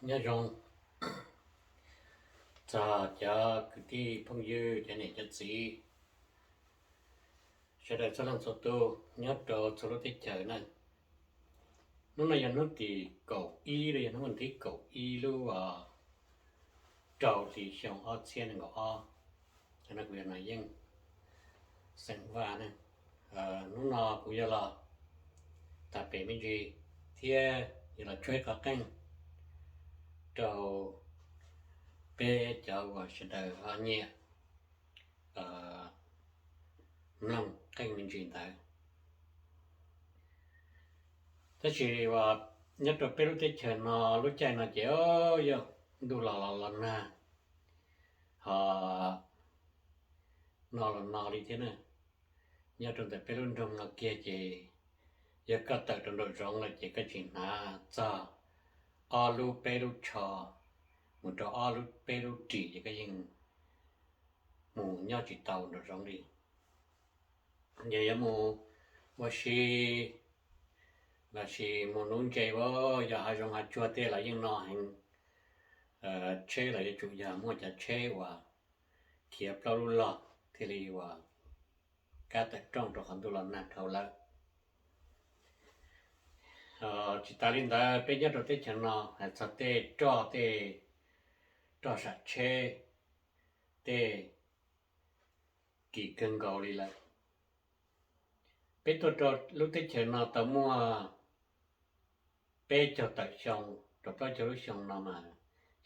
Nyob zoo txog cov kwv tij phooj ywg, cov niam cov txiv, sawv daws txhua leej txhua tus nyob rau txhua lub teb chaws na. Hnub no yog hnub tim kaum ib los yog hnub vas thib kaum ib lub rau hli xyoo ob txhiab nees nkaum ob. No kuv yog Nas Yeej, xeem Vaj na. Hnub no kuv yuav los tham pem me ntsis thiab yuav los tshuab qhov qeej rau peb cov uas sawv daws ho nyiam mloog qeej me ntsis ntawd. Tab sis uas nyob rau peb lub teb chaws no lub caij no ces yog ntuj los los los nag, ho no los no li thiab na. Nyob rau ntawm peb lub nroog no kiag ces yog koj tawm rau nraum zoov lawm ces koj tsis hnav txog ob lub peb lub tsho mus rau ob lub peb lub ris ces koj yeej mus nyob tsis tau nraum zoov li. Yog yuav mus ua si lossis mus nuv ntses, yog hav zoov hav tsuag tej los yeej no heev. Tsheb los yuav tsum yog muaj cov tsheb uas khiav plaub lub log thiaj li uas kab tawm rooj rau qhov ntuj los nag dhau lawm. Tsis tas li ntawd, peb nyob rau teb chaws no hais txog tej roj, tej roj sam tsheb, tej kim kawg nkaus li lawm. Peb tuaj rau lub teb chaws no tau muaj peb caug tawm xyoo rau plaub caug lub xyoo no mas,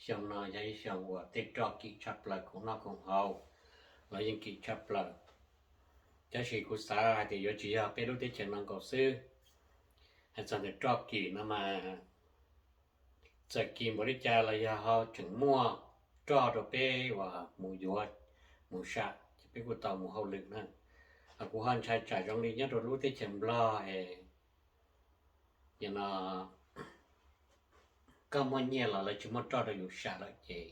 xyoo no yog ib xyoo uas tej roj kim tshaj plaws, khoom noj khoom haus los yeej kim tshaj plaws. Tab sis kuv xav hais tias yuav tsis yog peb lub teb chaws no nkaus xwb. Hais txog ntawm roj kim no mas, txawm kim npaum li cas los yog ho tseem muaj roj rau peb uas mus yuav mus sam ces peb kuj tau mus hauj lwm na. Kuv ho ntshai tsam zoo li nyob rau lub teb chaws Nplog es no koj muaj nyiaj los lawv tsis muaj roj rau yus sam lawm ces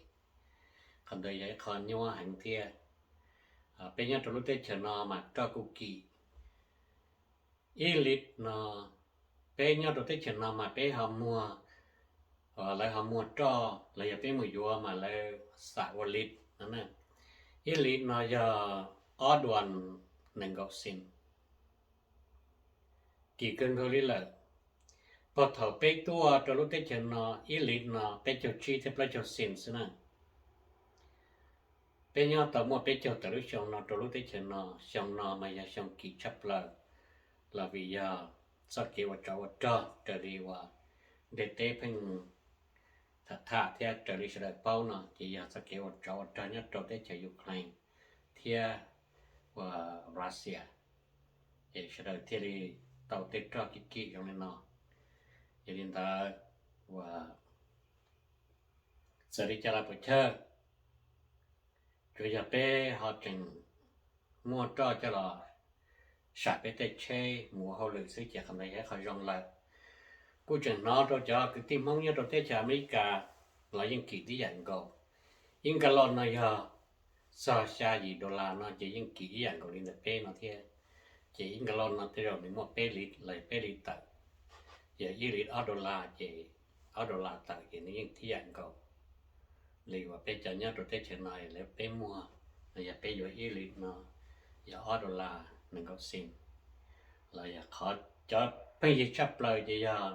qhov ntawd yog ib qho nyuaj heev thiab. Peb nyob rau lub teb chaws no mas roj kuj kim. Ib lis no, peb nyob rau teb chaws no mas peb ho muag, lawv ho muag roj los yog peb mus yuav mas lawv xam ua lis no. Ib lis no yog ob duas nees nkaum xees, kim kawg nkaus li lawm. Puag thaum peb tuaj rau lub teb chaws no ib lis no peb caug tsib thiab plaub caug xees xwb na. Peb nyob tau muaj peb caug tawm lub xyoo no rau lub teb chaws no, xyoo no mas yog xyoo kim tshaj plaws los vim yog txoj kev ua tsov ua rog raws li uas ntiaj teb pheej tham tham thiab raws li sawv daws paub no ces yog txoj kev ua tsov ua rog nyob rau teb chaws Ukraine thiab uas Russia, ces sawv daws thiaj li tau tej roj kim kim zoo li no. Yog li ntawd, uas txawm li cas los puas chawj, tsuas yog peb ho tseem muaj roj coj los sam peb tej tsheb mus ua hauj lwm xwb ces qhov ntawd yog ib qho zoo lawm. Kuj tseem hnov rau cov kwv tij Hmoob nyob rau teb chaws Amelikas los yeej kim tib yam nkaus. Ib nkaloj no yog txog xya yim dollar no ces yeej kim ib yam nkaus li ntawm peb no thiab. Ces ib nkaloj no tej zaum nws muaj peb lis los peb lis tawm, yog ib lis ob dollar ces ob dollar tawm ces nws yeej tib yam nkaus li uas peb cov nyob rau teb chaws no lawv peb muag, los yog peb yuav ib lis no yog ob dollar nees nkaum xees, los yog qhov cov pheej yig tshaj plaws ces yog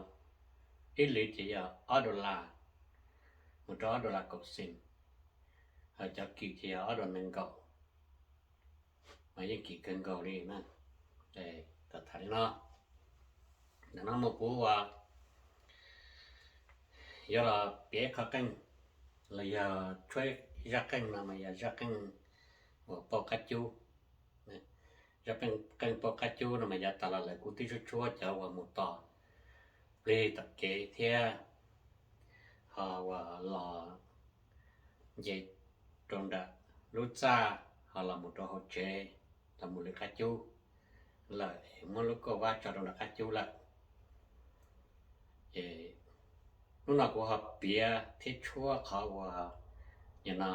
ib lis ces yog ob dollar mus rau ob dollar kaum xees, ho cov kim ces yog ob dollar nees nkaum, mas yeej kim kawg nkaus li na. Tham li no, ntawm no mus kuv uas yuav los piav ib qho qeej los yog tshuab zaj qeej no mas yog zaj qeej uas pauj qab cub. Zaj qeej pauj qab cub no mas yav tas los lawm kuv twb tshuab tshuab cov uas mus tos plig tom kev thiab ho uas los nce rau nram lub txaj, ho los mus rau hauv tsev, los mus lwm qab cub lawm, muab lub kauj vab tso rau nram qab cub lawm. Ces hnub no kuv ho piav thiab tshuab qhov uas nim no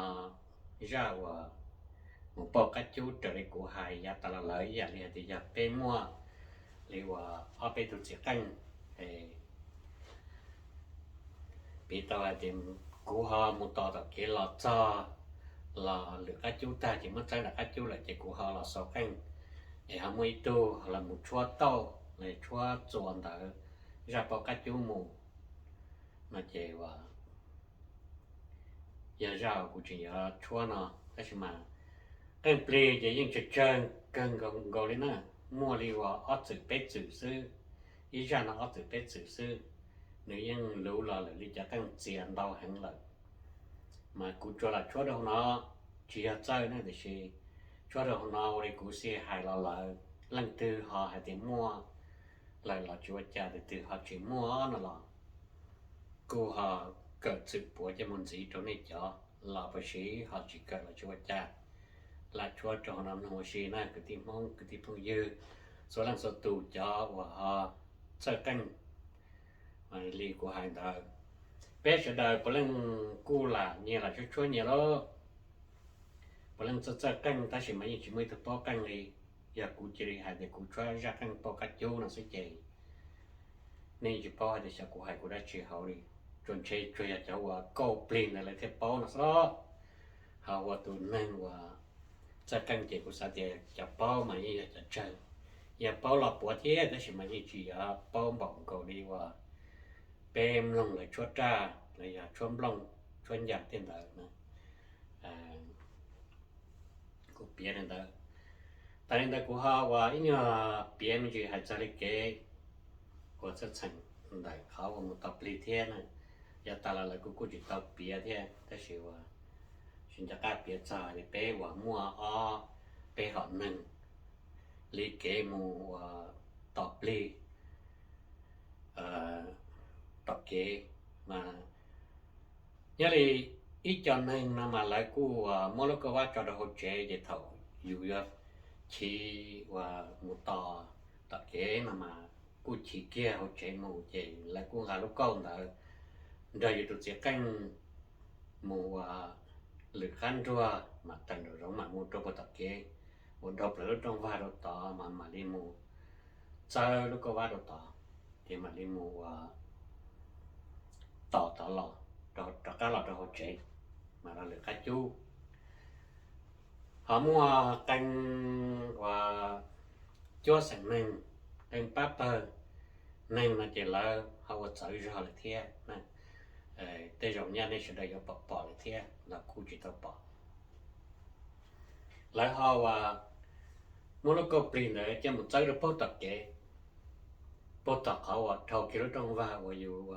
zaj uas mus pauj qab cub raws li kuv hais yav tas los lawm ib yam li hais tias yog peb muaj li uas ob peb tug txiv qeej, es Piv tau hais tias kuv ho mus tos tom kev los txog, los lwm qab cub tag ces muab txawb nram qab cub lawm ces kuv ho los xaus qeej, es ho muaj ib tug los mus tshuab tauj los tshuab txuas ntawd zaj pauj qab cub mus no ces yog zaj uas kuv tseem yuav tshuab no. Tab sis mas qeej plig ces yeej tsawg tsawg kawg nkaus li na, muaj li uas ob txwm peb txwm xwb, ib zaj no ob txwm peb txwm xwb, nws yeej luv los lawm li cov qeej txias ntau heev lawm. Mas kuv tsuas lam tshuab rau hauv no, tsis yog txawj ne, tiam sis tshuab rau hauv no ua li kuv xij hais los lawm, leej twg ho hais tias muaj lawm los tsis ua cas, tus twg ho tsis muaj no los kuj ho kawm txwm puav coj mus ntxiv rau nej cov los pas siv, ho tsis kawm los tsis ua cas. Lam tshuab rau hauv no mloog ua si na kwv tij Hmoob kwv tij phooj ywg, txhua leej txhua tus cov uas ho txawj qeej li kuv hais ntawd. Peb sawv daws puav leej kuj lam nyias lam tshuab tshuab nyias lauj, puav leej txawj txawj qeej tab sis mas yeej tsis muaj ib tug paub qeej li. Yog kuv cia li hais tias kuv tshuab zaj qeej pauj qab cub no xwb ces nej tsis paub hais tias xyov kuv hais kuv dab tsi hauv li. Tsuas ntshe tsuas yog cov uas kauj plig ntawd lawv thiaj paub no xwb los, ho ua tus neeg uas txawj qeej ces kuv xav tias cov paub mas yeej yog cov tsawg, yog paub los puav thiab tab sis mas yeej tsis yog paub npaum nkaus li uas peb mloog lawv tshuab raj los yog tshuab nplooj tshuab ncas tej ntawd na. Kuv piav li ntawd. Tas li ntawd kuv ho uas ib nyuag piav me ntsis hais txog li kev uas txheej txheem ntawm qhov uas mus tos plig thiab na. Yav tas los lawv kuj kuj tsis tau piav thiab tab sis uas tsis nco qab piav txog li peb uas muaj ob peb hom neeg li kev mus uas tos plig tom kev mas nyob li ib co neeg no mas lawv kuj muab lub kauj vab tso rau hauv tsev ces thaum yus yuav chiv uas mus tos tom kev no mas kuj chiv kiag hauv tsev mus ces lawv kuj nqa lub kauj ntawd nrog yus tus txiv qeej mus uas lwm qab nruag mas tawm nraum zoov mam mus rau puag tom kev, ua dhau plaws lub rooj vag rau tod mas mam li mus txawb lub kauj vab rau tod, ces mam li mus ua tos tod los rov qab los rau hauv tsev, mas los lwm qab cub. Ho muaj qee uas cuab xeem neeg, qee pab pawg neeg no ces lawv ho ua txawv zog lawm thiab. Tej zaum nyaj nej sawv daws yuav pom pom lawm thiab los kuj tsis tau pom. Lawv ho uas muab lub kauj plig ntawd coj mus txawb rau puag tom kev, puag tom qhov uas dhau kiag lub rooj vag uas yus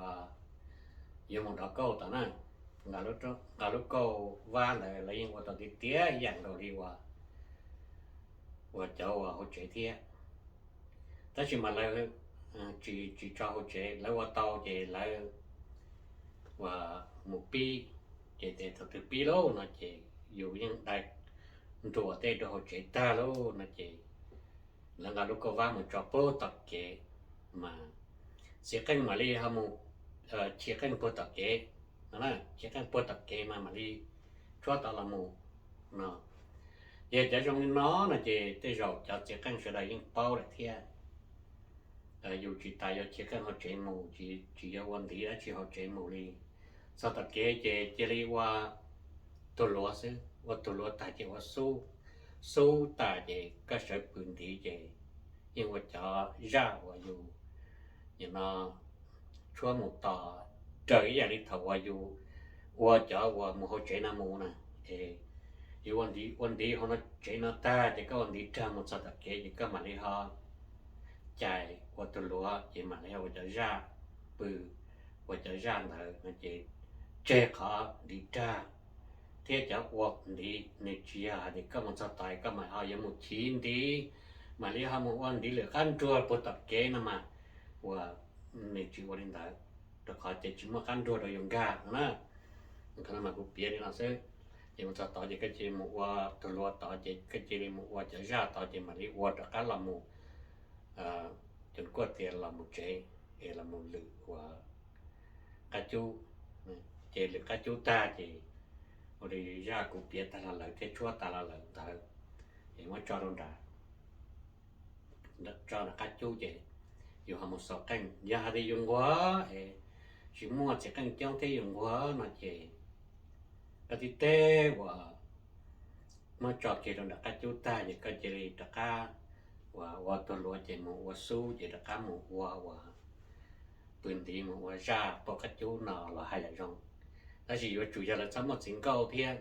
yuav mus dov kauj tod na. Nqa lub kauj vab ntawd lawv yeej ua tau tiav tiav ib yam nkaus li uas, uas cov uas hauv tsev thiab. Tab sis mas lawv tsis tso hauv tsev, lawv ua tau ces lawv uas mus pib, ces thaum twg pib lauj no ces yus yeej dai nruas tej rau hauv tsev tag lauj no ces lawv nqa lub kauj vab mus tso puag tom kev, mas txiv qeej mam li ho mus chiv qeej puag tom kev no, chiv qeej puag tom kev mas mam li tshuab tod los mus no. Yog cov zoo li no no ces tej zaum cov txiv qeej sawv daws yeej paub lawm thiab. Yus tsis tas yuav chiv qeej hauv tsev mus, tsis yuav ua ntiv dab tsi hauv tsev mus li. Txog tom kev ces cia li ua tug luav xwb, ua tug luav tas ces ua xub, xub tas ces koj sawv pw ntiv ces yeej ua cov zaj uas yus nim no tshuab mus tos, raws ib yam li thaum uas yus ua cov uas mus hauv tsev no mus na. Es yus ua ntiv, ua ntiv hauv no tsev no tag ces koj ua ntiv rag mus txog tom kev ces koj mam li ho cais ua tug luav ces mam li ho ua cov zaj pw, ua cov zaj ntawd no ces tseg qhov ntiv rag thiab cov ua ntiv. Nws tsis yog hais tias koj mus txog tod koj mam ho yuav mus chiv ntiv, mam li ho mus ua ntiv lwm qab nruag puag tom kev no mas, uas nws tsis ua li ntawd, rau qhov ces tsis muaj qab nruag rau yus nkag no na. Qhov no mas kuv piav li no xwb. Ces mus txog tod ces koj cia li mus ua tug luav tod ces koj cia li mus ua cov zaj tod ces mam li ua rov qab los mus cov kuaj tias los mus tsev, es los mus lwm uas qab cub. Ces lwm qab cub tag ces ua li zaj kuv piav tag los lawm thiab tshuab tas los lawm ntawd, es muab tso rau nrad, tso nram qab cub ces yus ho mus xaus qeej. Yog hais tias yus nquag es tsis muaj txiv qeej coob thiab yus nquag no ces koj tib teb uas muab tso kiag rau nram qab cub tag ces koj cia li rov qab uas ua tuag luav ces mus ua xub ces rov qab mus ua uas pw ntiv mus ua zaj pauj qab cub no los haj yam zoo. Tab sis yuav tsum yog lawv txhob muaj txiv nkauj thiab.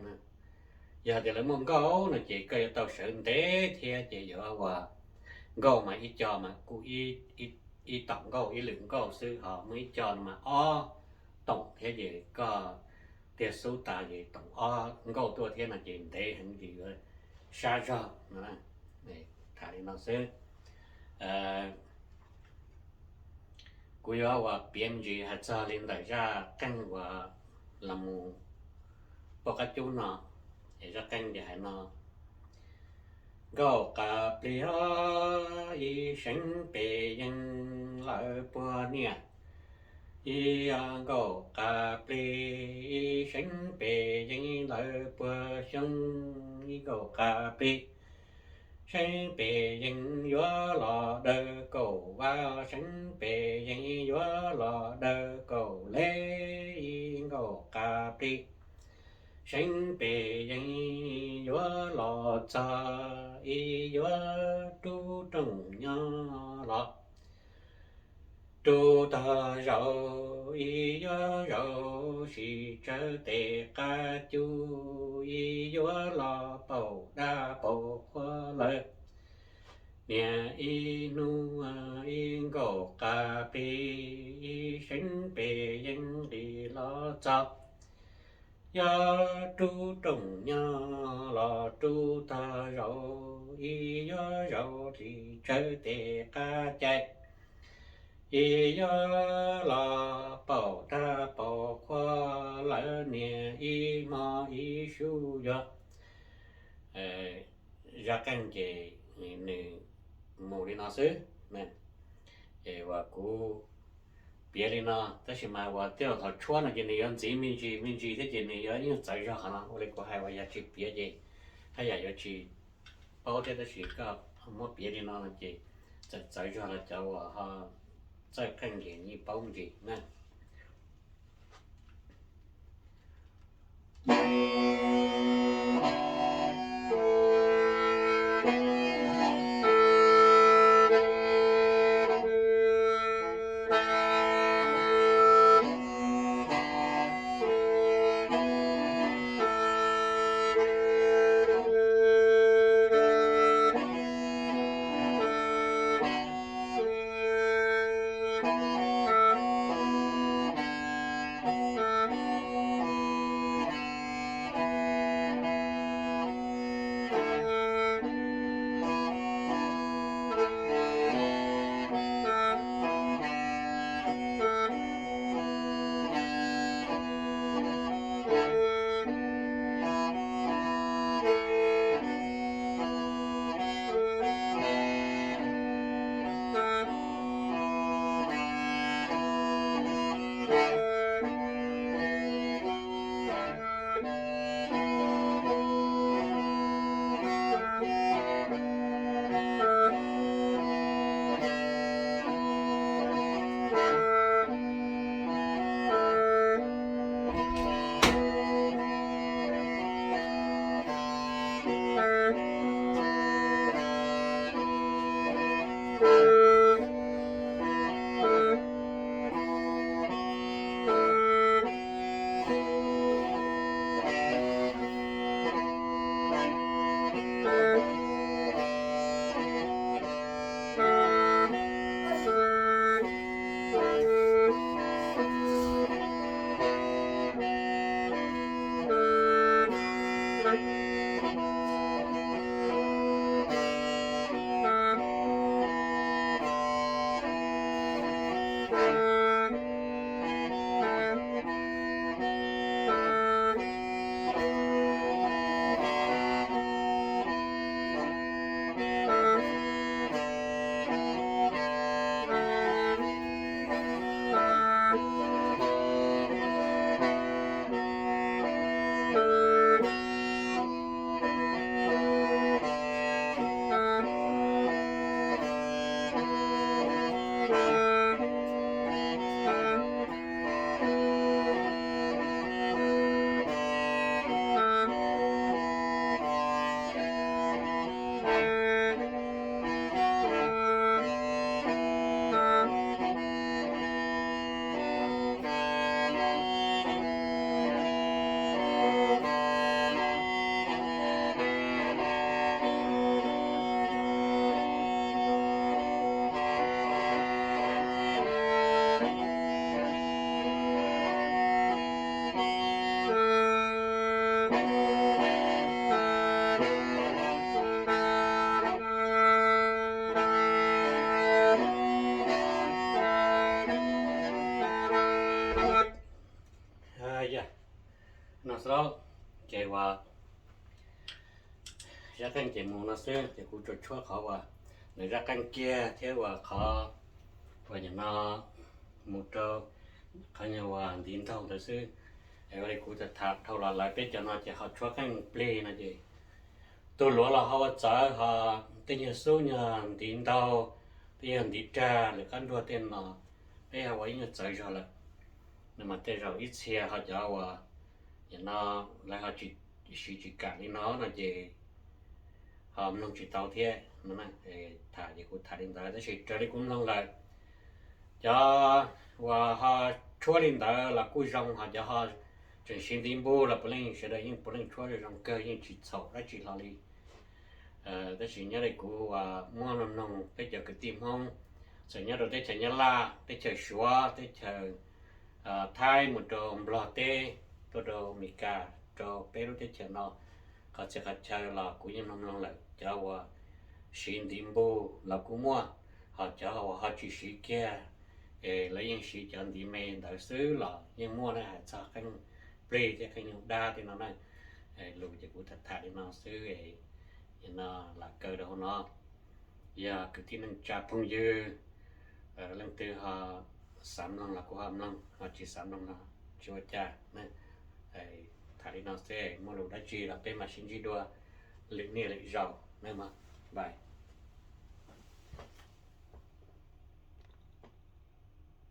Yog tias lawv muaj nkauj no ces koj yuav tau sawv ntev thiab ces yuav ua nkauj mas ib co mas kuj ib tom nkauj ib lwm nkauj xwb, ho muaj ib co no mas ob toom thiab ces koj tiag xub tas ces toom ob nkauj tuaj thiab no ces ntev heev ces yuav sab zog no. Tham li no xwb. Kuv yuav ua piav me ntsis hais txog li ntawm zaj qeej uas los mus pauj qab cub no. Es zaj qeej ces hais no: Nkauj qas plig os, ib seev pes yees lawv puag niam, ib nkauj qas plig, ib seev pes yees lawv puag xyoo, ib nkauj qas plig. Seev pes yees yuav los daws kaum vaj, seev pes yees yuav los daws kaum lej, ib nkauj qas plig. Seev pes yees yuav los txog, ib yuav rub rooj nyob los rub tog zaus, ib yuav zaus sim tsawv tes qab cub, ib yuav los paum dab paum qhua lawm. Niag ib hnub ib nkauj qas plig, ib seev pes yees nqis los txog, yuav rub rooj nyob los rub tog zaus, ib yuav zaus sim tsawv tes qab cai, ib yuav los paum dab paum qhua lawm, niag ib hmo ib sub yuav. Zaj qeej ces nws mus li no xwb. Ces uas kuv piav li no, tab sis mas uas tej zaum thaum tshuab no ces nws yuav ntxiv me ntsis me ntsis thiab ces nws yuav ib nyuag txawv zog qhov no. Ua li kuv hais uas yog tsis piav ces haj yam yuav tsis paub thiab, tab sis koj muab piav li no no ces txawm txawv zog los cov uas ho txawj qeej ces yeej paub me ntsis na. No xwb, ces uas zaj qeej ces mus no xwb, ces kuv tsuas tshuab qhov uas nws zaj qeej kiag thiab uas qhov uas nim no mus rau qhov nyuag uas ntiv ntaug ntawd xwb. Es ua li kuv tham dhau los lawv peb cov no ces ho tshuab qeej plig no ces tus luav los ho ua txawv, ho tej nyuag xub nyuag ntiv ntaug, tej nyuag ntiv rag lwm qab nruag tej no, peb ho ua ib nyuag txawv zog lawm. Nws mas tej zaum ib txhia ho cov uas nim no lawv ho siv tsis kam li no no ces ho mloog tsis tau thiab no. Tham ces kuv tham li ntawd tab sis raws li kuv mloog lawm, cov uas ho tshuab li ntawd los kuj zoo, ho cov ho tseem siv ntiv npug los puav leej sawv daws yeej puav leej tshuab zoo kawg, yeej tsis txhaum dab tsi hlo li. Tab sis nyob li kuv uas muab mloog mloog peb cov kwv tij Hmoob, txawm nyob rau teb chaws Nyab Laj, teb chaws Suav, teb chaws Thaib, mus rau Nplog teb, tuaj rau Amelikas, rau peb lub teb chaws no, qhov txhia qhov chaw los kuv yeej mloog mloog lawm, cov uas siv ntiv npug los kuj muaj, ho cov uas ho tsis siv kiag es lawv yeej siv cov ntiv me ntawd xwb los yeej muaj na. Hais txog qeej plig thiab qeej nyuag dab tej no na, lus ces kuv tham tham li no xwb, no lam kaw rau hauv no. Yog kwv tij neej tsa phooj ywg leej twg ho xav mloog los kuj ho mloog, ho tsis xav mloog los tsis ua cas. Tham li no xwb, muaj lus dab tsi los peb mam sib ntsib dua lwm niaj lwm zaus na mog. Bye.